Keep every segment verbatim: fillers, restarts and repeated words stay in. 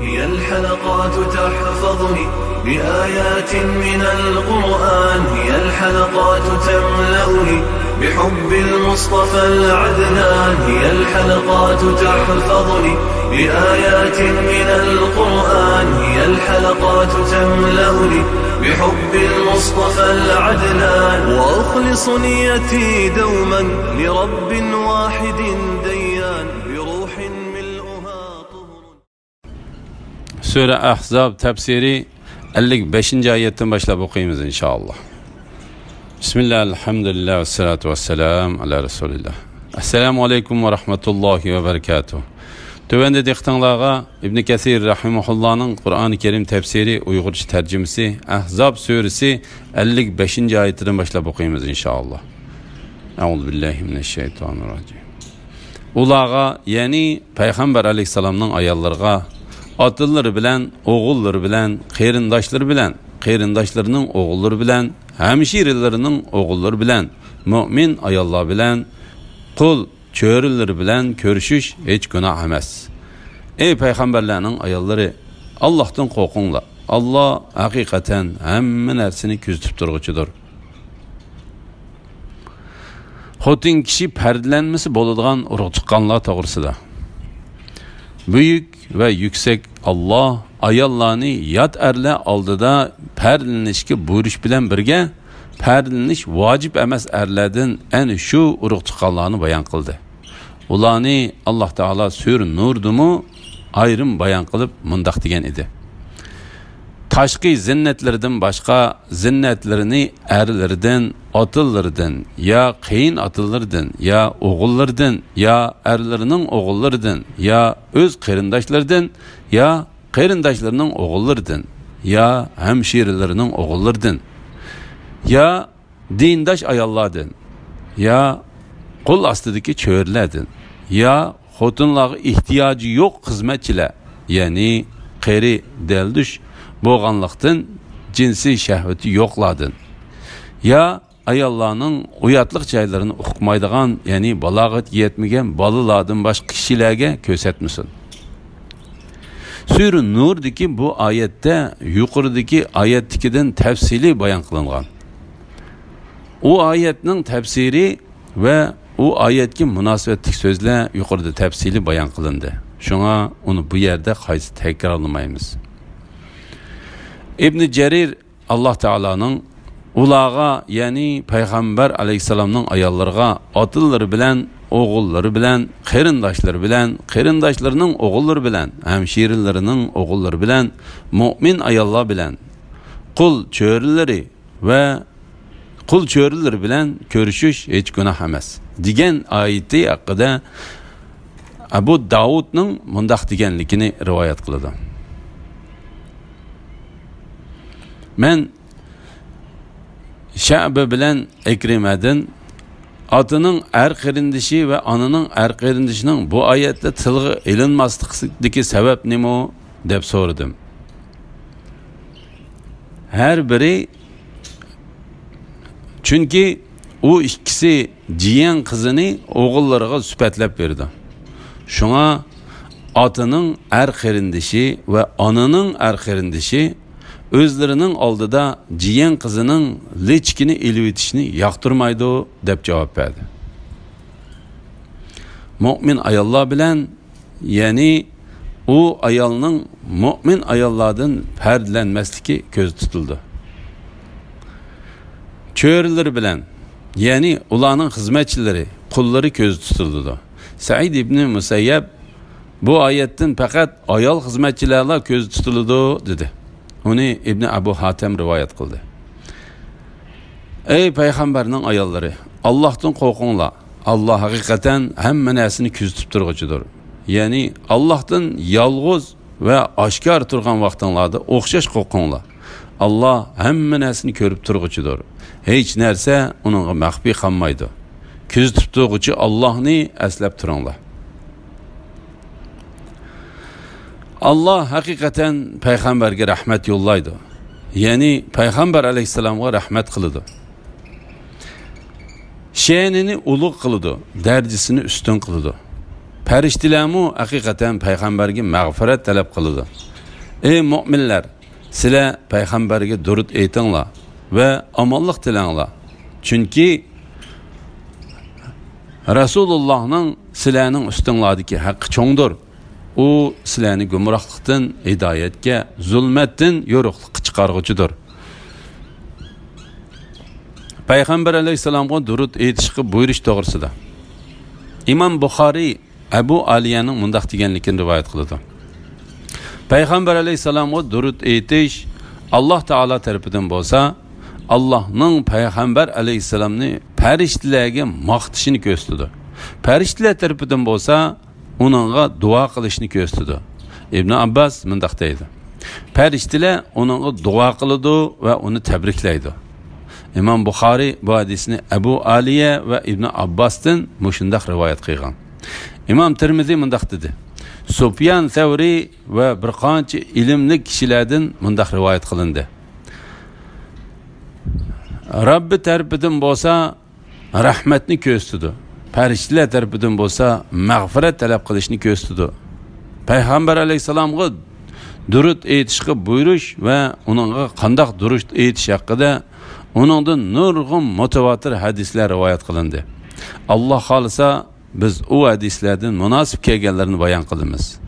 هي الحلقات تحفظني بآيات من القرآن، هي الحلقات تملأني بحب المصطفى العدنان، هي الحلقات تحفظني بآيات من القرآن، هي الحلقات تملأني بحب المصطفى العدنان، وأخلص نيتي دوما لرب واحد ديان، بروح ملؤها طهر. سۈرە ئەھزاب تەپسىرى ئەللىك بەشىنچى ئايەتتىن باشلاپ ئوقۇيمىز، ئىنشائاللا. بىسمىللا، ئەلھەمدۇلىللا، ۋەسسالاتۇ ۋەسسالامۇ ئەلا رەسۇلىللا. ئەسسالامۇ ئەلەيكۇم ۋە رەھمەتۇللاھى ۋە بەرىكاتۇھ. تۆۋەندە دىققىتىڭلارغا ئىبنى كەسىر رەھىمەھۇللانىڭ قۇرئانى كەرىم تەپسىرى، ئۇيغۇرچە تەرجىمىسى، ئەھزاب سۈرىسى ئەللىك بەشىنچى ئايىتىدىن باشلاپ ئوقۇيمىز، ئىنشائاللا. ئەئۇزۇ بىللاھى مىنەششەيتانىر راجىم. ئۇلارغا، يەنى پەيغەمبەر ئەلەيھىسسالامنىڭ ئاياللىرىغا، ئاتىلىرى بىلەن، ئوغۇللىرى بىلەن، قېرىنداشلىرى بىلەن، قېرىنداشلىرىنىڭ ئوغۇللىرى بىلەن، ھەمشىرىلىرىنىڭ ئوغۇللىرى بىلەن، مۆمىن ئاياللار بىلەن، قۇل، چۆرىلىرى بىلەن كۆرۈشۈش ھېچ گۇناھ ئەمەس. ئەي پەيغەمبەرلەرنىڭ ئاياللىرى، ئاللاھتىن قورقۇڭلار. ئاللا ھەقىقەتەن ھەممە نەرسىنى كۆزىتىپ تۇرغۇچىدۇر. خوتۇن كىشى پەردىلەنمىسە بولىدىغان ئۇرۇق تۇغقانلار توغرىسىدا. بۈيۈك ۋە يۈكسەك ئاللا ئاياللارنى يات ئەرلەر ئالدىدا پەردىلىنىشكە بۇيرۇش بىلەن بىرگە، پەردىلىنىش ۋاجىپ ئەمەس ئەرلەردىن ئەنە شۇ ئۇرۇق تۇغقانلارنى بايان قىلدى. ئۇلارنى ئاللا تائالا سۈرە نۇردىمۇ ئايرىم بايان قىلىپ مۇنداق دېگەن ئىدى: تاشقى زىننەتلىرىدىن باشقا زىننەتلىرىنى ئەرلىرىدىن، ئاتىلىرىدىن، يا قېيىن ئاتىلىرىدىن، يا ئوغۇللىرىدىن، يا ئەرلىرىنىڭ ئوغۇللىرىدىن، يا ئۆز قېرىنداشلىرىدىن، يا قېرىنداشلىرىنىڭ ئوغۇللىرىدىن، يا ھەمشىرىلىرىنىڭ ئوغۇللىرىدىن، يا دىنداش ئاياللاردىن، يا قول ئاستىدىكى چۆرىلەردىن، يا خوتۇنلارغا ئېھتىياجى يوق خىزمەتچىلەر، يەنى قېرى دەلدۈش بولغانلىقتىن جىنسىي شەھۋىتى يوقلاردىن، يا ئاياللارنىڭ ئۇياتلىق جايلىرىنى ئۇقمايدىغان، يەنى بالاغەتكە يەتمىگەن بالىلاردىن باشقا كىشىلەرگە كۆرسەتمىسۇن. سۈرە نۇردىكى بۇ ئايەتتە يۇقىرىدىكى ئايەتتىكىدىن تەپسىلىي بايان قىلىنغان. ئۇ ئايەتنىڭ تەپسىرى ۋە ئۇ ئايەتكە مۇناسىۋەتلىك سۆزلەر يۇقىرىدا تەپسىلىي بايان قىلىندى. شۇڭا ئۇنى بۇ يەردە قايتا تەكرارلىمايمىز. ئىبنى جەرىر ئاللا تائالانىڭ ئۇلارغا، يەنى پەيغەمبەر ئەلەيھىسسالامنىڭ ئاياللىرىغا، ئاتىلىرى بىلەن، ئوغۇللىرى بىلەن، قېرىنداشلىرى بىلەن، قېرىنداشلىرىنىڭ ئوغۇللىرى بىلەن، ھەمشىرىلىرىنىڭ ئوغۇللىرى بىلەن، مۆمىن ئاياللار بىلەن، قۇل چۆرىلىرى ۋە قۇل چۆرىلىرى بىلەن كۆرۈشۈش ھېچ گۇناھ ئەمەس، دېگەن ئايىتى ھەققىدە ئەبۇ داۋۇدنىڭ مۇنداق دېگەنلىكىنى رىۋايەت قىلىدۇ: مەن شەئبە بىلەن ئىكرىمەدىن، ئاتىنىڭ ئەر قېرىندىشى ۋە ئانىنىڭ ئەر قېرىندىشىنىڭ بۇ ئايەتتە تىلغا ئېلىنماسلىقىدىكى سەۋەب نېمە؟ دەپ سورىدىم. ھەر بىرى، چۈنكى ئۇ ئىككىسى جىيەن قىزىنى ئوغۇللىرىغا سۈپەتلەپ بېرىدۇ. شۇڭا ئاتىنىڭ ئەر قېرىندىشى ۋە ئانىنىڭ ئەر قېرىندىشى ئۆزلىرىنىڭ ئالدىدا جىيەن قىزىنىڭ لىچىكىنى ئېلىۋېتىشنى ياقتۇرمايدۇ، دەپ جاۋاب بەردى. مۆمىن ئاياللار بىلەن، يەنى ئۇ ئايالنىڭ مۆمىن ئاياللاردىن پەردىلەنمەسلىكى كۆزدە تۇتۇلىدۇ. چۆرىلىرى بىلەن، يەنى ئۇلارنىڭ خىزمەتچىلىرى، قۇللىرى كۆزدە تۇتۇلىدۇ. سەئىد ئىبنى مۇسەييەب بۇ ئايەتتىن پەقەت ئايال خىزمەتچىلەرلا كۆزدە تۇتۇلىدۇ، دېدى. ئۇنى ئىبنى ئەبۇ ھاتەم رىۋايەت قىلدى. ئەي پەيغەمبەرنىڭ ئاياللىرى، ئاللاھتىن قورقۇڭلار. ئاللا ھەقىقەتەن ھەممە نەرسىنى كۆزىتىپ تۇرغۇچىدۇر. يەنى ئاللاھتىن يالغۇز ۋە ئاشكارا تۇرغان ۋاقتىڭلاردا ئوخشاش قورقۇڭلار. ئاللا ھەممە نەرسىنى كۆرۈپ تۇرغۇچىدۇر. ھېچ نەرسە ئۇنىڭغا مەخپىي قالمايدۇ. كۆزىتىپ تۇرغۇچى ئاللاھنى ئەسلەپ تۇرۇڭلار. ئاللا ھەقىقەتەن پەيغەمبەرگە رەھمەت يوللايدۇ. يەنى پەيغەمبەر ئەلەيھىسسالامغا رەھمەت قىلىدۇ. شەنىنى ئۇلۇغ قىلىدۇ، دەرىجىسىنى ئۈستۈن قىلىدۇ. پەرىشتىلەرمۇ ھەقىقەتەن پەيغەمبەرگە مەغپىرەت تەلەپ قىلىدۇ. ئەي مۆمىنلەر، سىلەر پەيغەمبەرگە دۇرۇت ئېيتىڭلار ۋە ئامانلىق تىلەڭلار. چۈنكى رەسۇلۇللانىڭ سىلەرنىڭ ئۈستۈڭلاردىكى ھەققى چوڭدۇر. ئۇ سىلەرنى گۇمراھلىقتىن ھىدايەتكە، زۇلمەتتىن يورۇقلۇققا چىقارغۇچىدۇر. پەيغەمبەر ئەلەيھىسسالامغا دۇرۇت ئېيتىشقا بۇيرۇش توغرىسىدا. ئىمام بۇخارىي ئەبۇ ئالىيەنىڭ مۇنداق دېگەنلىكىنى رىۋايەت قىلىدۇ. پەيغەمبەر ئەلەيھىسسالامغا دۇرۇت ئېيتىش ئاللاھ تائالا تەرىپىدىن بولسا، ئاللاھنىڭ پەيغەمبەر ئەلەيھىسسالامنى پەرىشتىلەرگە ماختىشىنى كۆرسىتىدۇ. پەرىشتىلەر تەرىپىدىن بولسا، ئۇنىڭغا دۇئا قىلىشنى كۆرسىتىدۇ. ئىبن ئابباس مۇنداق دەيدۇ، پەرىشتىلەر ئۇنىڭغا دۇئا قىلىدۇ ۋە ئۇنى تەبرىكلەيدۇ. ئىمام بۇخارىي بۇ ھەدىسنى ئەبۇ ئالىيە ۋە ئىبن ئابباستىن مۇشۇنداق رىۋايەت قىلغان. ئىمام تىرمىزى مۇنداق دېدى، سۇپيان سەۋرى ۋە بىر قانچە ئىلىملىك كىشىلەردىن مۇنداق رىۋايەت قىلىندى. رەببى تەرىپىدىن بولسا رەھمەتنى كۆرسىتىدۇ. پەرىشتىلەر تەرىپىدىن بولسا مەغپىرەت تەلەپ قىلىشنى كۆرسىتىدۇ. پەيغەمبەر ئەلەيھىسسالامغا دۇرۇت ئېيتىشقا بۇيرۇش ۋە ئۇنىڭغا قانداق دۇرۇت ئېيتىش ھەققىدە ئۇنىڭدىن نۇرغۇن مۇتەۋاتىر ھەدىسلەر رىۋايەت قىلىندى. ئاللاھ خالىسا، بىز ئۇ ھەدىسلەردىن مۇناسىپ كەلگەنلىرىنى بايان قىلىمىز.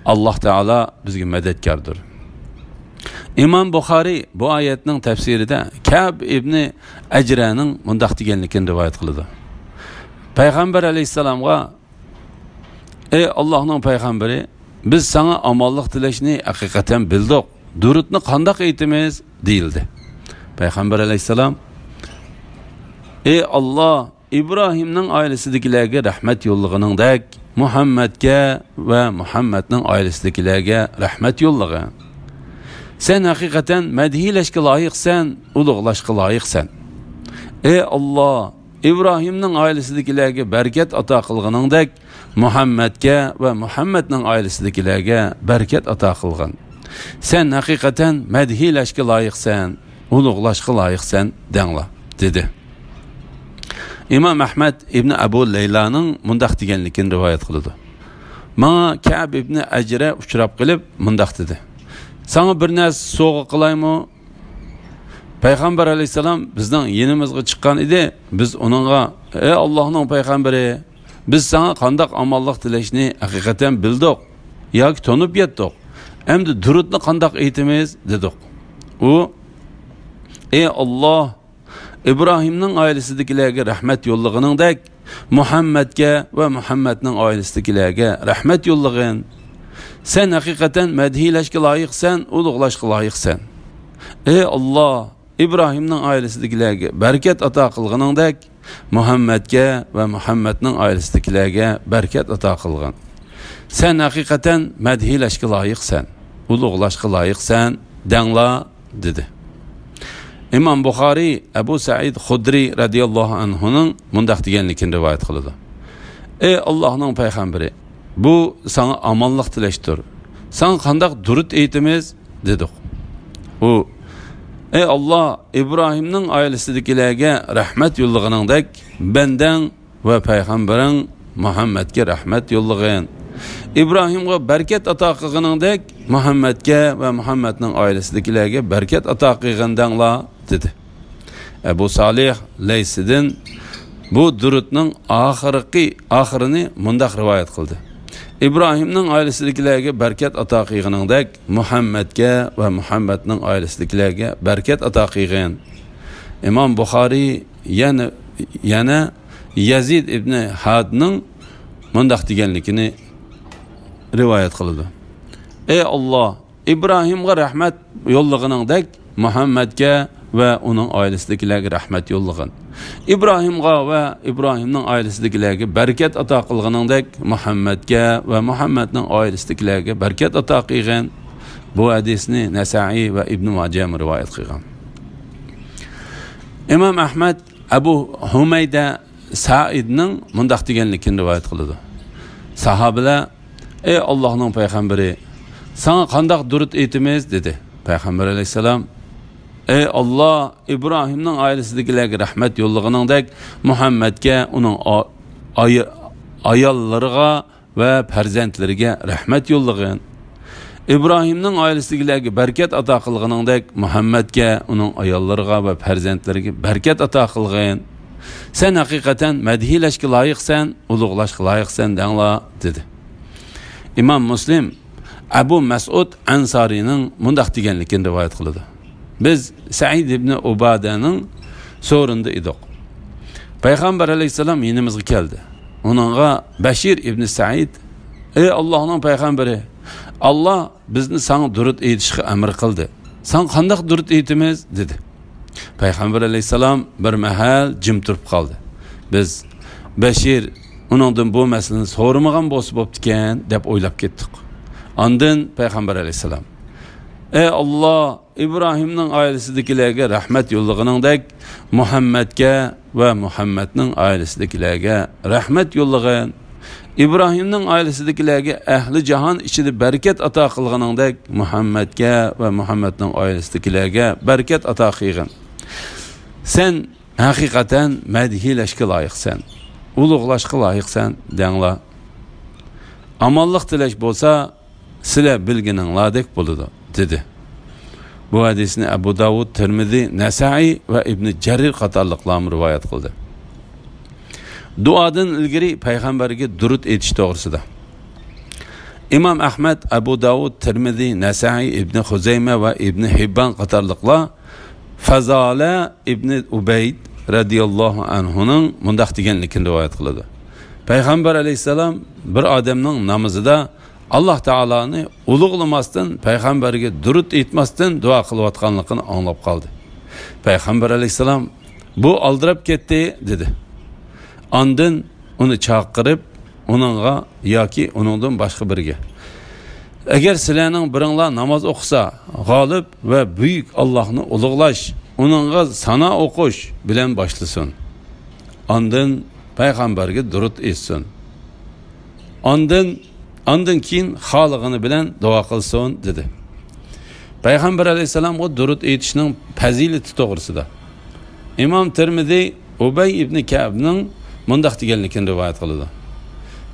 ئاللاھ تائالا بىزگە مەدەتكاردۇر. ئىمام بۇخارىي بۇ ئايەتنىڭ تەپسىرىدە كەب ئىبنى ئەجرەنىڭ مۇنداق دېگەنلىكىنى رىۋايەت قىلىدۇ. پەيغەمبەر ئەلەيھىسسالامغا، ئەي ئاللاھنىڭ پەيغەمبىرى، بىز ساڭا ئامانلىق تىلەشنى ھەقىقەتەن بىلدۇق. دۇرۇتنى قانداق ئېيتىمىز؟ دېيىلدى. پەيغەمبەر ئەلەيھىسسالام، ئەي ئاللاھ، ئىبراھىمنىڭ ئائىلىسىدىكىلەرگە رەھمەت يوللىغىنىڭدەك، مۇھەممەدكە ۋە مۇھەممەدنىڭ ئائىلىسىدىكىلەرگە رەھمەت يوللىغىن. سەن ھەقىقەتەن مەدھىيلەشكە لايىقسەن، ئۇلۇغلاشقا لايىقسەن. ئەي ئاللاھ، ئىبراھىمنىڭ ئائىلىسىدىكىلەرگە بەرىكەت ئاتا قىلغىنىڭدەك، مۇھەممەدكە ۋە مۇھەممەدنىڭ ئائىلىسىدىكىلەرگە بەرىكەت ئاتا قىلغىن. سەن ھەقىقەتەن مەدھىيلەشكە لايىقسەن، ئۇلۇغلاشقا لايىقسەن دەڭلار، دېدى. ئىمام ئەھمەد ئىبنى ئەبۇ لەيلانىڭ مۇنداق دېگەنلىكىنى رىۋايەت قىلىدۇ. ماڭا كەب ئىبنى ئەجرە ئۇچراپ قېلىپ مۇنداق دېدى، ساڭا بىر نەرسە سوۋغا قىلايمۇ؟ پەيغەمبەر ئەلەيھىسسالام بىزنىڭ يېنىمىزغا چىققان ئىدى. بىز ئۇنىڭغا، ئەي ئاللاھنىڭ پەيغەمبىرى، بىز ساڭا قانداق ئامانلىق تىلەشنى ھەقىقەتەن بىلدۇق ياكى تونۇپ يەتتۇق. ئەمدى دۇرۇتنى قانداق ئېيتىمىز؟ دېدۇق. ئۇ، ئەي ئاللاھ، ئىبراھىمنىڭ ئائىلىسىدىكىلەرگە رەھمەت يوللىغىنىڭدەك، مۇھەممەدكە ۋە مۇھەممەدنىڭ ئائىلىسىدىكىلەرگە رەھمەت يوللىغىن. سەن ھەقىقەتەن مەدھىيلەشكە لايىقسەن، ئۇلۇغلاشقا لايىقسەن. ئەي ئاللاھ، ئىبراھىمنىڭ ئائىلىسىدىكىلەرگە بەرىكەت ئاتا قىلغىنىڭدەك، مۇھەممەدكە ۋە مۇھەممەدنىڭ ئائىلىسىدىكىلەرگە بەرىكەت ئاتا قىلغىن. سەن ھەقىقەتەن مەدھىيلەشكە لايىقسەن، ئۇلۇغلاشقا لايىقسەن دەڭلار، دېدى. ئىمام بۇخارىي ئەبۇ سەئىد خۇدرىي رەزىياللاھۇ ئەنھۇنىڭ مۇنداق دېگەنلىكىنى رىۋايەت قىلىدۇ، ئەي ئاللاھنىڭ پەيغەمبىرى، بۇ ساڭا ئامانلىق تىلەشتۇر. ساڭا قانداق دۇرۇت ئېيتىمىز؟ دېدۇق. ئۇ، ئەي ئاللاھ، ئىبراھىمنىڭ ئائىلىسىدىكىلەرگە رەھمەت يوللىغىنىڭدەك، بەندەڭ ۋە پەيغەمبىرىڭ مۇھەممەدكە رەھمەت يوللىغىن. ئىبراھىمغا بەرىكەت ئاتا قىلغىنىڭدەك، مۇھەممەدكە ۋە مۇھەممەدنىڭ ئائىلىسىدىكىلەرگە بەرىكەت ئاتا قىلغىن دەڭلار، دېدى. ئەبۇ سالىھ لەيسىدىن بۇ دۇرۇتنىڭ ئاخىرقى، ئاخىرىنى مۇنداق رىۋايەت قىلدى، ئىبراھىمنىڭ ئائىلىسىدىكىلەرگە بەرىكەت ئاتا قىلغىنىڭدەك، مۇھەممەدكە ۋە مۇھەممەدنىڭ ئائىلىسىدىكىلەرگە بەرىكەت ئاتا قىلغىن. ئىمام بۇخارىي يەنە، يەنە يەزىد ئىبنى ھادنىڭ مۇنداق دېگەنلىكىنى رىۋايەت قىلىدۇ، ئەي ئاللاھ، ئىبراھىمغا رەھمەت يوللىغىنىڭدەك، مۇھەممەدكە ۋە ئۇنىڭ ئائىلىسىدىكىلەرگە رەھمەت يوللىغىن. ئىبراھىمغا ۋە ئىبراھىمنىڭ ئائىلىسىدىكىلەرگە بەرىكەت ئاتا قىلغىنىڭدەك، مۇھەممەدكە ۋە مۇھەممەدنىڭ ئائىلىسىدىكىلەرگە بەرىكەت ئاتا قىلغىن. بۇ ھەدىسنى نەسائىي ۋە ئىبنى ماجەمۇ رىۋايەت قىلغان. ئىمام ئەھمەد ئەبۇ ھۇمەيدە سائىدنىڭ مۇنداق دېگەنلىكىنى رىۋايەت قىلىدۇ. ساھابىلەر، ئەي ئاللاھنىڭ پەيغەمبىرى، ساڭا قانداق دۇرۇت ئېيتىمىز؟ دېدى. پەيغەمبەر ئەلەيھىسسالام، ئەي ئاللاھ، ئىبراھىمنىڭ ئائىلىسىدىكىلەرگە رەھمەت يوللىغىنىڭدەك، مۇھەممەدكە، ئۇنىڭ ئا-، ئاي-، ئاياللىرىغا ۋە پەرزەنتلىرىگە رەھمەت يوللىغىن. ئىبراھىمنىڭ ئائىلىسىدىكىلەرگە بەرىكەت ئاتا قىلغىنىڭدەك، مۇھەممەدكە، ئۇنىڭ ئاياللىرىغا ۋە پەرزەنتلىرىگە بەرىكەت ئاتا قىلغىن. سەن ھەقىقەتەن مەدھىيلەشكە لايىقسەن، ئۇلۇغلاشقا لايىقسەن دەڭلار، دېدى. ئىمام مۇسلىم ئەبۇ مەسئۇد ئەنسارىنىڭ مۇنداق دېگەنلىكىنى رىۋايەت قىلىدۇ. بىز سەئىد ئىبنى ئۇبادەنىڭ سورۇنىدا ئىدۇق. پەيغەمبەر ئەلەيھىسسالام يېنىمىزغا كەلدى. ئۇنىڭغا بەشىر ئىبنى سەئىد، ئەي ئاللاھنىڭ پەيغەمبىرى، ئاللاھ بىزنى ساڭا دۇرۇت ئېيتىشقا ئەمر قىلدى. ساڭا قانداق دۇرۇت ئېيتىمىز؟ دېدى. پەيغەمبەر ئەلەيھىسسالام بىر مەھەل جىم تۇرۇپ قالدى. بىز بەشىر ئۇنىڭدىن بۇ مەسىلىنى سورىمىغان بولسا بوپتىكەن دەپ ئويلاپ كەتتۇق. ئاندىن پەيغەمبەر ئەلەيھىسسالام، ئەي ئاللاھ، ئىبراھىمنىڭ ئائىلىسىدىكىلەرگە رەھمەت يوللىغىنىڭدەك، مۇھەممەدكە ۋە مۇھەممەدنىڭ ئائىلىسىدىكىلەرگە رەھمەت يوللىغىن. ئىبراھىمنىڭ ئائىلىسىدىكىلەرگە ئەھلى جاھان ئىچىدە بەرىكەت ئاتا قىلغىنىڭدەك، مۇھەممەدكە ۋە مۇھەممەدنىڭ ئائىلىسىدىكىلەرگە بەرىكەت ئاتا قىلغىن. سەن ھەقىقەتەن مەدھىيلەشكە لايىقسەن، ئۇلۇغلاشقا لايىقسەن دەڭلار. ئامانلىق تىلەش بولسا، سىلەر بىلگىنىڭلاردەك بولىدۇ، دېدى. بۇ ھەدىسنى ئەبۇ داۋۇد، تىرمىزى، نەسائىي ۋە ئىبنى جەرىر قاتارلىقلارمۇ رىۋايەت قىلدى. دۇئادىن ئىلگىرى پەيغەمبەرگە دۇرۇت ئېيتىش توغرىسىدا. ئىمام ئەھمەد، ئەبۇ داۋۇد، تىرمىزى، نەسائىي، ئىبنى خۇزەيمە ۋە ئىبنى ھىببان قاتارلىقلار فەزالە ئىبنى ئۇبەيد رەزىياللاھۇ ئەنھۇنىڭ مۇنداق دېگەنلىكىنى رىۋايەت قىلىدۇ. پەيغەمبەر ئەلەيھىسسالام بىر ئادەمنىڭ نامىزىدا ئاللاھ تائالانى ئۇلۇغلىماستىن، پەيغەمبەرگە دۇرۇت ئېيتماستىن دۇئا قىلىۋاتقانلىقىنى ئاڭلاپ قالدى. پەيغەمبەر ئەلەيھىسسالام، بۇ ئالدىراپ كەتتى، دېدى. ئاندىن ئۇنى چاقىرىپ، ئۇنىڭغا ياكى ئۇنىڭدىن باشقا بىرىگە، ئەگەر سىلەرنىڭ بىرىڭلار ناماز ئوقۇسا، غالىب ۋە بۈيۈك ئاللاھنى ئۇلۇغلاش، ئۇنىڭغا سانا ئوقۇش بىلەن باشلىسۇن. ئاندىن پەيغەمبەرگە دۇرۇت ئېيتسۇن. ئاندىن، ئاندىن كېيىن خالىغىنى بىلەن دۇئا قىلسۇن، دېدى. پەيغەمبەر ئەلەيھىسسالامغا دۇرۇت ئېيتىشنىڭ پەزىلىتى توغرىسىدا ئىمام تىرمىزى ئۇبەي ئىبنى كەئبنىڭ مۇنداق دېگەنلىكىنى رىۋايەت قىلىدۇ.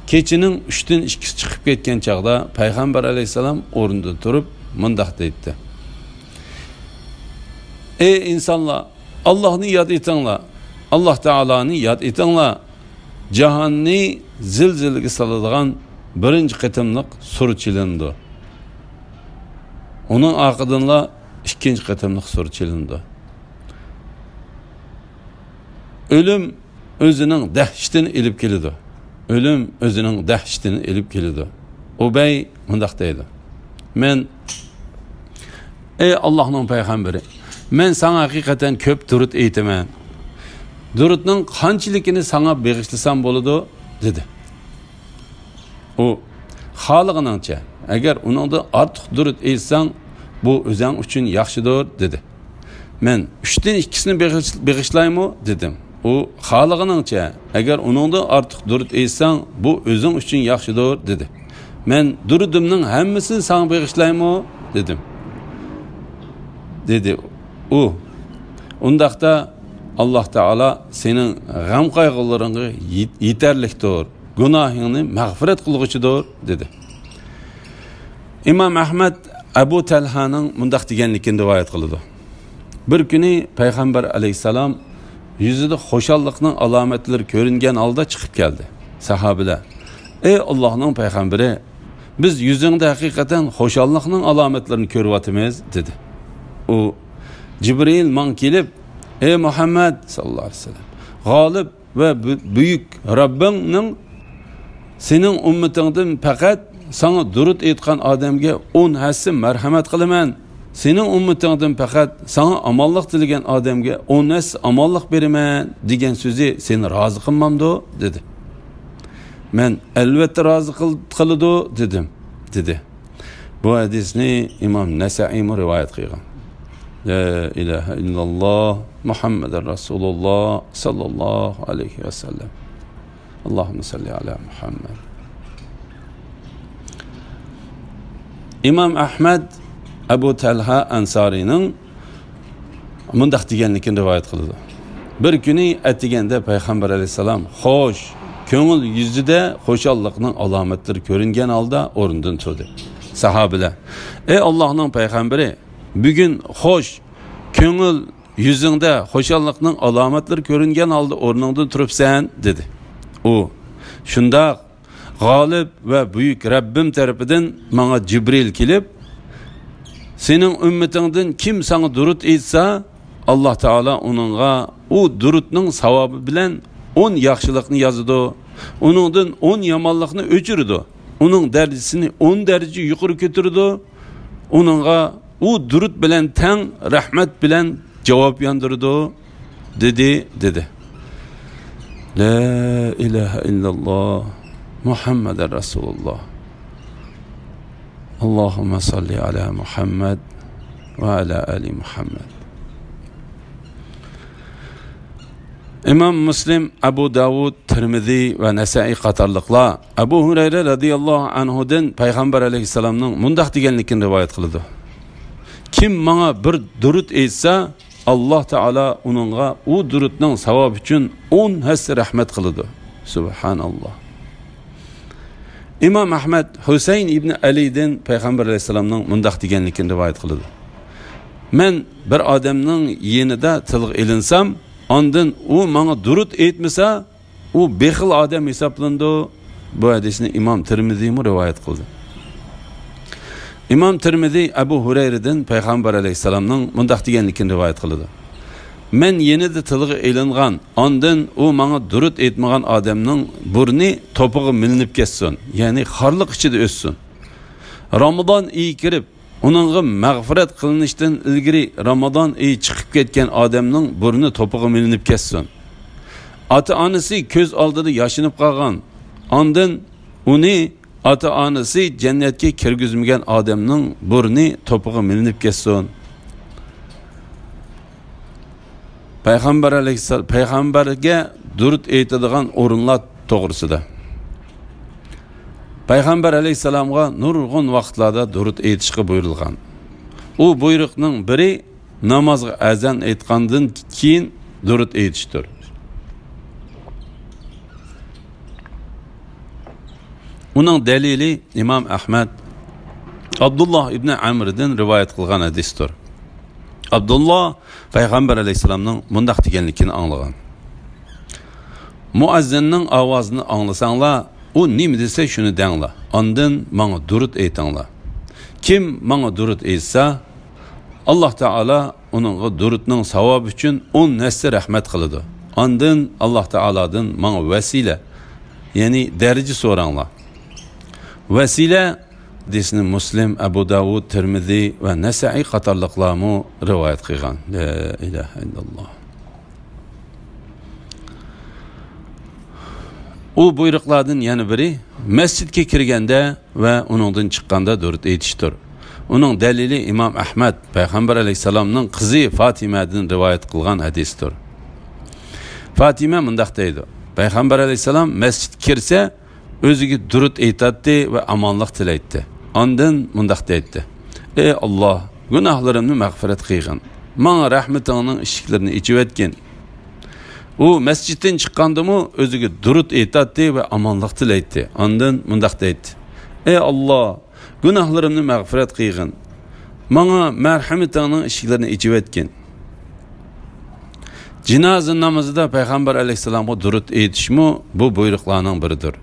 كېچىنىڭ ئۈچتىن ئىككىسى چىقىپ كەتكەن چاغدا پەيغەمبەر ئەلەيھىسسالام ئورنىدىن تۇرۇپ مۇنداق دەيتتى: ئەي ئىنسانلار، ئاللاھنى ياد ئېتىڭلار، ئاللاھ تائالانى ياد ئېتىڭلار. جاھاننى زىلزىلىگە سالىدىغان بىرىنچى قېتىملىق سۇر چېلىنىدۇ. ئۇنىڭ ئارقىدىنلا ئىككىنچى قېتىملىق سۇر چېلىنىدۇ. ئۆلۈم ئۆزىنىڭ دەھشىتىنى ئېلىپ كېلىدۇ. ئۆلۈم ئۆزىنىڭ دەھشىتىنى ئېلىپ كېلىدۇ. ئۇبەي مۇنداق دەيدۇ: مەن، ئەي ئاللاھنىڭ پەيغەمبىرى، مەن ساڭا ھەقىقەتەن كۆپ دۇرۇت ئېيتىمەن. دۇرۇتنىڭ قانچىلىكىنى ساڭا بېغىشلىسام بولىدۇ؟ دېدى. ئۇ، خالىغىنىڭچە، ئەگەر ئۇنىڭدىن ئارتۇق دۇرۇت ئېيتساڭ، بۇ ئۆزۈڭ ئۈچۈن ياخشىدۇر، دېدى. مەن، ئۈچتىن ئىككىسىنى بېغىش-، بېغىشلايمۇ؟ دېدىم. ئۇ، خالىغىنىڭچە، ئەگەر ئۇنىڭدىن ئارتۇق دۇرۇت ئېيتساڭ، بۇ ئۆزۈڭ ئۈچۈن ياخشىدۇر، دېدى. مەن، دۇرۇتۇمنىڭ ھەممىسىنى ساڭا بېغىشلايمۇ؟ دېدىم. دېدى ئۇ، ئۇنداقتا ئاللاھ تائالا سېنىڭ غەم-قايغۇلىرىڭغا يېت-، يېتەرلىكتۇر، گۇناھىڭنى مەغپىرەت قىلغۇچىدۇر، دېدى. ئىمام ئەھمەد ئەبۇ تەلھانىڭ مۇنداق دېگەنلىكىنى رىۋايەت قىلىدۇ. بىر كۈنى پەيغەمبەر ئەلەيھىسسالام يۈزىدە خۇشاللىقنىڭ ئالامەتلىرى كۆرۈنگەن ھالدا چىقىپ كەلدى. ساھابىلەر، ئەي ئاللاھنىڭ پەيغەمبىرى، بىز يۈزۈڭدە ھەقىقەتەن خۇشاللىقنىڭ ئالامەتلىرىنى كۆرۈۋاتىمىز، دېدى. ئۇ، جىبرىئىل ماڭا كېلىپ، ئەي مۇھەممەد ساللاللاھۇ ئەلەيھى ۋەسەللەم، غالىب ۋە بۈ-، بۈيۈك رەببىڭنىڭ سېنىڭ ئۈممىتىڭدىن پەقەت ساڭا دۇرۇت ئېيتقان ئادەمگە ئون ھەسسە مەرھەمەت قىلىمەن. سېنىڭ ئۈممىتىڭدىن پەقەت ساڭا ئامانلىق تىلىگەن ئادەمگە ئون ھەسسە ئامانلىق بېرىمەن، دېگەن سۆزى سېنى رازى قىلمامدۇ؟ دېدى. مەن، ئەلۋەتتە رازى قىل-، قىلىدۇ، دېدىم، دېدى. بۇ ھەدىسنى ئىمام نەسەئىيمۇ رىۋايەت قىلغان. لا ئىلاھە ئىللاللاھ، مۇھەممەدۇر رەسۇلۇللاھ ساللاللاھۇ ئەلەيھى ۋەسەللەم. ئاللاھۇممە سەللى ئەلا مۇھەممەد. ئىمام ئەھمەد ئەبۇ تەلھا ئەنسارىنىڭ مۇنداق دېگەنلىكىنى رىۋايەت قىلىدۇ. بىر كۈنى ئەتىگەندە پەيغەمبەر ئەلەيھىسسالام خوش، كۆڭۈل يۈزىدە خۇشاللىقنىڭ ئالامەتلىرى كۆرۈنگەن ھالدا ئورنىدىن تۇردى. ساھابىلەر، ئەي ئاللاھنىڭ پەيغەمبىرى، بۈگۈن خوش، كۆڭۈل يۈزۈڭدە خۇشاللىقنىڭ ئالامەتلىرى كۆرۈنگەن ھالدا ئورنۇڭدىن تۇرۇپسەن، دېدى. ئۇ، شۇنداق، غالىب ۋە بۈيۈك رەببىم تەرىپىدىن ماڭا جىبرىل كېلىپ، سېنىڭ ئۈممىتىڭدىن كىم ساڭا دۇرۇت ئېيتسا، ئاللاھ تائالا ئۇنىڭغا ئۇ دۇرۇتنىڭ ساۋابى بىلەن ئون ياخشىلىقنى يازىدۇ، ئۇنىڭدىن ئون يامانلىقنى ئۆچۈرىدۇ، ئۇنىڭ دەرىجىسىنى ئون دەرىجە يۇقىرى كۆتۈرىدۇ، ئۇنىڭغا ئۇ دۇرۇت بىلەن تەڭ رەھمەت بىلەن جاۋاب ياندۇرىدۇ، دېدى، دېدى. لا ئىلاھە ئىللاللاھ، مۇھەممەدۇر رەسۇلۇللاھ. ئاللاھۇممە ساللى ئەلا مۇھەممەد ۋە ئەلا ئالى مۇھەممەد. ئىمام مۇسلىم، ئەبۇ داۋۇد، تىرمىزى ۋە نەسائىي قاتارلىقلار ئەبۇ ھۇرەيرە رەزىياللاھۇ ئەنھۇدىن پەيغەمبەر ئەلەيھىسسالامنىڭ مۇنداق دېگەنلىكىنى رىۋايەت قىلىدۇ: كىم ماڭا بىر دۇرۇت ئېيتسا، ئاللاھ تائالا ئۇنىڭغا ئۇ دۇرۇتنىڭ ساۋابى ئۈچۈن ئون ھەسسە رەھمەت قىلىدۇ. سۇبھاناللاھ. ئىمام ئەھمەد ھۈسەيىن ئىبنى ئەلىدىن پەيغەمبەر ئەلەيھىسسالامنىڭ مۇنداق دېگەنلىكىنى رىۋايەت قىلىدۇ: مەن بىر ئادەمنىڭ يېنىدا تىلغا ئېلىنسام، ئاندىن ئۇ ماڭا دۇرۇت ئېيتمىسا، ئۇ بېخىل ئادەم ھېسابلىنىدۇ. بۇ ھەدىسنى ئىمام تىرمىزىمۇ رىۋايەت قىلدى. ئىمام تىرمىزى ئەبۇ ھۇرەيرىدىن پەيغەمبەر ئەلەيھىسسالامنىڭ مۇنداق دېگەنلىكىنى رىۋايەت قىلىدۇ: مەن يېنىدا تىلغا ئېلىنغان، ئاندىن ئۇ ماڭا دۇرۇت ئېيتمىغان ئادەمنىڭ بۇرنى توپىغا مىلىنىپ كەتسۇن، يەنى خارلىق ئىچىدە ئۆتسۇن. رامىزان ئېيى كىرىپ، ئۇنىڭغا مەغپىرەت قىلىنىشتىن ئىلگىرى رامىزان ئېيى چىقىپ كەتكەن ئادەمنىڭ بۇرنى توپىغا مىلىنىپ كەتسۇن. ئاتا-ئانىسى كۆز ئالدىدا ياشىنىپ قالغان، ئاندىن ئۇنى ئاتا-ئانىسى جەننەتكە كىرگۈزمىگەن ئادەمنىڭ بۇرنى توپىغا مىلىنىپ كەتسۇن. پەيغەمبەر ئەلەيھىسسالام، پەيغەمبەرگە دۇرۇت ئېيتىدىغان ئورۇنلار توغرىسىدا. پەيغەمبەر ئەلەيھىسسالامغا نۇرغۇن ۋاقىتلاردا دۇرۇت ئېيتىشقا بۇيرۇلغان. ئۇ بۇيرۇقنىڭ بىرى نامازغا ئەزان ئېيتقاندىن كېيىن دۇرۇت ئېيتىشتۇر. ئۇنىڭ دەلىلى ئىمام ئەھمەد ئابدۇللا ئىبنى ئەمردىن رىۋايەت قىلغان ھەدىستۇر. ئابدۇللا پەيغەمبەر ئەلەيھىسسالامنىڭ مۇنداق دېگەنلىكىنى ئاڭلىغان: مۇئەززىننىڭ ئاۋازىنى ئاڭلىساڭلار، ئۇ نېمە دېسە، شۇنى دەڭلار. ئاندىن ماڭا دۇرۇت ئېيتىڭلار. كىم ماڭا دۇرۇت ئېيتسا، ئاللاھ تائالا ئۇنىڭغا دۇرۇتنىڭ ساۋابى ئۈچۈن ئون ھەسسە رەھمەت قىلىدۇ. ئاندىن ئاللاھ تائالادىن ماڭا ۋەسىلە، يەنى دەرىجە سوراڭلار. ۋەسىلە ھەدىسنى مۇسلىم، ئەبۇ داۋۇد، تىرمىزى ۋە نەسائىي قاتارلىقلارمۇ رىۋايەت قىلغان. لا ئىلاھە ئىللاللاھ. ئۇ بۇيرۇقلاردىن يەنە بىرى، مەسچىتكە كىرگەندە ۋە ئۇنىڭدىن چىققاندا دۇرۇت ئېيتىشتۇر. ئۇنىڭ دەلىلى ئىمام ئەھمەد پەيغەمبەر ئەلەيھىسسالامنىڭ قىزى فاتىمەدىن رىۋايەت قىلغان ھەدىستۇر. فاتىمە مۇنداق دەيدۇ: پەيغەمبەر ئەلەيھىسسالام مەسچىتكە كىرسە، ئۆزىگە دۇرۇت ئېيتاتتى ۋە ئامانلىق تىلەيتتى. ئاندىن مۇنداق دەيتتى: ئەي ئاللاھ، گۇناھلىرىمنى مەغپىرەت قىلغىن. ماڭا رەھمىتىڭنىڭ ئىشىكلىرىنى ئېچىۋەتكىن. ئۇ مەسچىتتىن چىققاندىمۇ ئۆزىگە دۇرۇت ئېيتاتتى ۋە ئامانلىق تىلەيتتى. ئاندىن مۇنداق دەيتتى: ئەي ئاللاھ، گۇناھلىرىمنى مەغپىرەت قىلغىن. ماڭا مەرھەمىتىڭنىڭ ئىشىكلىرىنى ئېچىۋەتكىن. جىنازا نامىزىدا پەيغەمبەر ئەلەيھىسسالامغا دۇرۇت ئېيتىشمۇ بۇ بۇيرۇقلارنىڭ بىرىدۇر.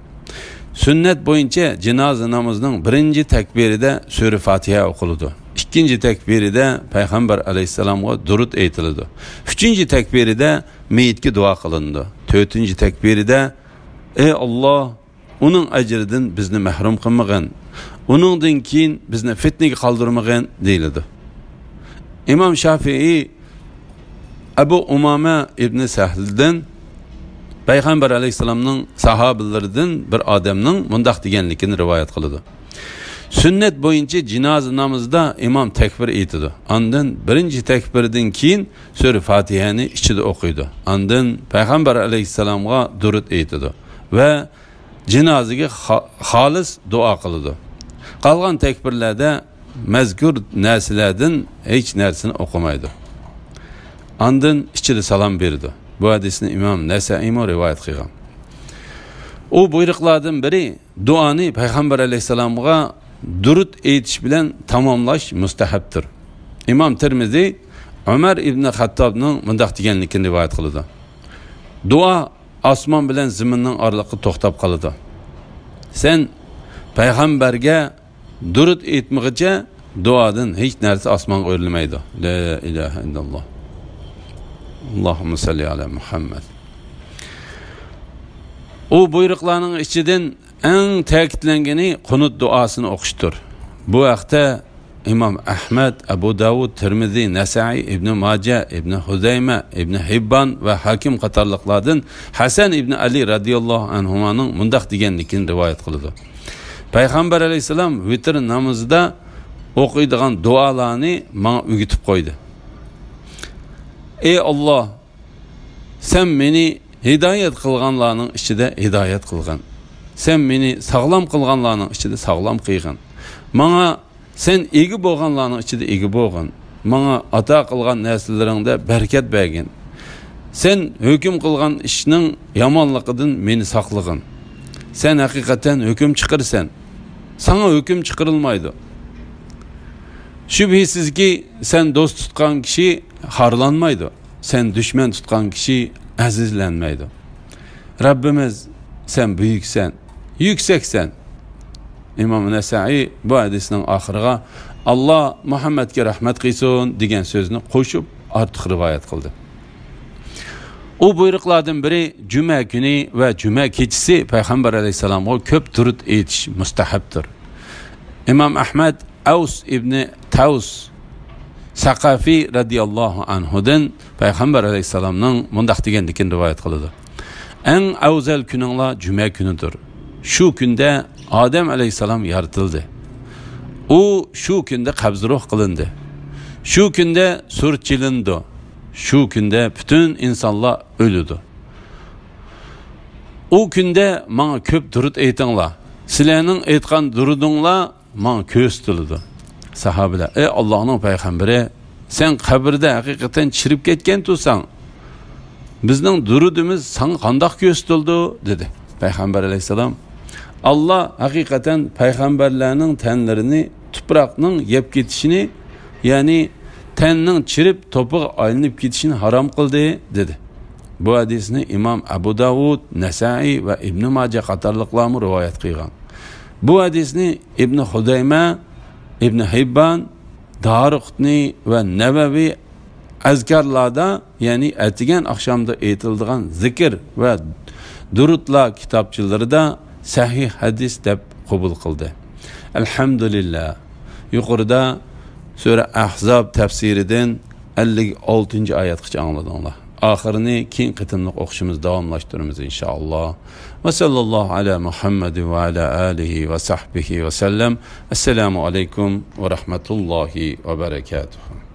سۈننەت بويىچە جىنازا نامىزىنىڭ بىرىنچى تەكبىرىدە سۈرە فاتىھە ئوقۇلىدۇ. ئىككىنچى تەكبىرىدە پەيغەمبەر ئەلەيھىسسالامغا دۇرۇت ئېيتىلىدۇ. ئۈچىنچى تەكبىرىدە مېيىتكە دۇئا قىلىنىدۇ. تۆتىنچى تەكبىرىدە، ئەي ئاللاھ، ئۇنىڭ ئەجرىدىن بىزنى مەھرۇم قىلمىغىن، ئۇنىڭدىن كېيىن بىزنى فىتنىگە قالدۇرمىغىن، دېيىلىدۇ. ئىمام شافىئىي ئەبۇ ئۇمامە ئىبنى سەھلدىن پەيغەمبەر ئەلەيھىسسالامنىڭ ساھابىلىرىدىن بىر ئادەمنىڭ مۇنداق دېگەنلىكىنى رىۋايەت قىلىدۇ: سۈننەت بويىچە جىنازا نامىزىدا ئىمام تەكبىر ئېيتىدۇ. ئاندىن بىرىنچى تەكبىردىن كېيىن سۈرە فاتىھەنى ئىچىدە ئوقۇيدۇ. ئاندىن پەيغەمبەر ئەلەيھىسسالامغا دۇرۇت ئېيتىدۇ ۋە جىنازىگە خا-، خالىس دۇئا قىلىدۇ. قالغان تەكبىرلەردە مەزكۇر نەرسىلەردىن ھېچ نەرسىنى ئوقۇمايدۇ. ئاندىن ئىچىدە سالام بېرىدۇ. بۇ ھەدىسنى ئىمام نەسەئىيمۇ رىۋايەت قىلغان. ئۇ بۇيرۇقلاردىن بىرى، دۇئانى پەيغەمبەر ئەلەيھىسسالامغا دۇرۇت ئېيتىش بىلەن تاماملاش مۇستەھەبتۇر. ئىمام تىرمىزى ئۆمەر ئىبن خەتتابنىڭ مۇنداق دېگەنلىكىنى رىۋايەت قىلىدۇ: دۇئا ئاسمان بىلەن زېمىننىڭ ئارىلىقىدا توختاپ قالىدۇ. سەن پەيغەمبەرگە دۇرۇت ئېيتمىغىچە دۇئادىن ھېچ نەرسە ئاسمانغا ئۆرلىمەيدۇ. لا ئىلاھە ئىللاللا. ئاللاھۇممە سەللى ئەلا مۇھەممەد. ئۇ بۇيرۇقلارنىڭ ئىچىدىن ئەڭ تەكىتلەنگىنى قۇنۇت دۇئاسىنى ئوقۇشتۇر. بۇ ھەقتە ئىمام ئەھمەد، ئەبۇ داۋۇد، تىرمىزى، نەسائىي، ئىبنى ماجە، ئىبنى خۇزەيمە، ئىبنى ھىببان ۋە ھاكىم قاتارلىقلاردىن ھەسەن ئىبنى ئەلى رەزىياللاھۇ ئەنھۇمانىڭ مۇنداق دېگەنلىكىنى رىۋايەت قىلىدۇ: پەيغەمبەر ئەلەيھىسسالام ۋىتىر نامىزىدا ئوقۇيدىغان دۇئالارنى ماڭا ئۆگىتىپ قويدى. ئەي ئاللا، سەن مېنى ھىدايەت قىلغانلارنىڭ ئىچىدە ھىدايەت قىلغىن. سەن مېنى ساغلام قىلغانلارنىڭ ئىچىدە ساغلام قىلغىن. ماڭا سەن ئىگە بولغانلارنىڭ ئىچىدە ئىگە بولغىن. ماڭا ئاتا قىلغان نەرسىلىرىڭدە بەرىكەت بەرگىن. سەن ھۆكۈم قىلغان ئىشنىڭ يامانلىقىدىن مېنى ساقلىغىن. سەن ھەقىقەتەن ھۆكۈم چىقىرىسەن. ساڭا ھۆكۈم چىقىرىلمايدۇ. شۈبھىسىزكى، سەن دوست تۇتقان كىشى خارلانمايدۇ. سەن دۈشمەن تۇتقان كىشى ئەزىزلەنمەيدۇ. رەببىمىز، سەن بۈيۈكسەن، يۈكسەكسەن. ئىمام نەسائىي بۇ ھەدىسنىڭ ئاخىرىغا «ئاللا مۇھەممەدكە رەھمەت قىلسۇن» دېگەن سۆزنى قوشۇپ ئارتۇق رىۋايەت قىلدى. ئۇ بۇيرۇقلاردىن بىرى جۈمە كۈنى ۋە جۈمە كېچىسى پەيغەمبەر ئەلەيھىسسالامغا كۆپ دۇرۇت ئېيتىش مۇستەھەبتۇر. ئىمام ئەھمەد ئەۋس ئىبنى تەۋس سەقەفى رەزىياللاھۇ ئەنھۇدىن پەيغەمبەر ئەلەيھىسسالامنىڭ مۇنداق دېگەنلىكىنى رىۋايەت قىلىدۇ: ئەڭ ئەۋزەل كۈنۈڭلار جۈمە كۈنىدۇر. شۇ كۈندە ئادەم ئەلەيھىسسالام يارىتىلدى. ئۇ شۇ كۈندە قەبزى روھ قىلىندى. شۇ كۈندە سۇر چېلىنىدۇ. شۇ كۈندە پۈتۈن ئىنسانلار ئۆلىدۇ. ئۇ كۈندە ماڭا كۆپ دۇرۇت ئېيتىڭلار. سىلەرنىڭ ئېيتقان دۇرۇتۇڭلار ماڭا كۆرسىتىلىدۇ. ساھابىلەر: ئەي ئاللاھنىڭ پەيغەمبىرى، سەن قەبرىدە ھەقىقەتەن چىرىپ كەتكەن تۇرساڭ، بىزنىڭ دۇرۇتىمىز ساڭا قانداق كۆرسىتىلىدۇ؟ دېدى. پەيغەمبەر ئەلەيھىسسالام: ئاللا ھەقىقەتەن پەيغەمبەرلەرنىڭ تەنلىرىنى تۇپراقنىڭ يەپ كېتىشىنى، يەنى تەننىڭ چىرىپ توپىغا ئايلىنىپ كېتىشىنى ھارام قىلدى، دېدى. بۇ ھەدىسنى ئىمام ئەبۇ داۋۇد، نەسائىي ۋە ئىبنى ماجە قاتارلىقلارمۇ رىۋايەت قىلغان. بۇ ھەدىسنى ئىبنى خۇزەيمە، ئىبنى ھىببان، دارىقۇتنى ۋە نەۋەۋى ئەزكارلاردا، يەنى ئەتىگەن ئاخشامدا ئېيتىلىدىغان زىكىر ۋە دۇرۇتلار كىتابچىلىرىدا سەھىھ ھەدىس دەپ قوبۇل قىلدى. ئەلھەمدۇلىللا. يۇقىرىدا سۈرە ئەھزاب تەپسىرىدىن ئەللىك ئالتىنچى ئايەتكىچە ئاڭلىدىڭلار. ئاخىرىنى كېيىن قېتىملىق ئوقۇشىمىز، داۋاملاشتۇرىمىز ئىنشائاللا. ۋە سەللەللاھۇ ئەلا مۇھەممەد ۋە ئەلا ئالىھى ۋە سەھبىھى ۋە سەللەم. ئەسسالامۇ ئەلەيكۇم ۋە رەھمەتۇللاھى ۋە بەرەكاتۇھۇ.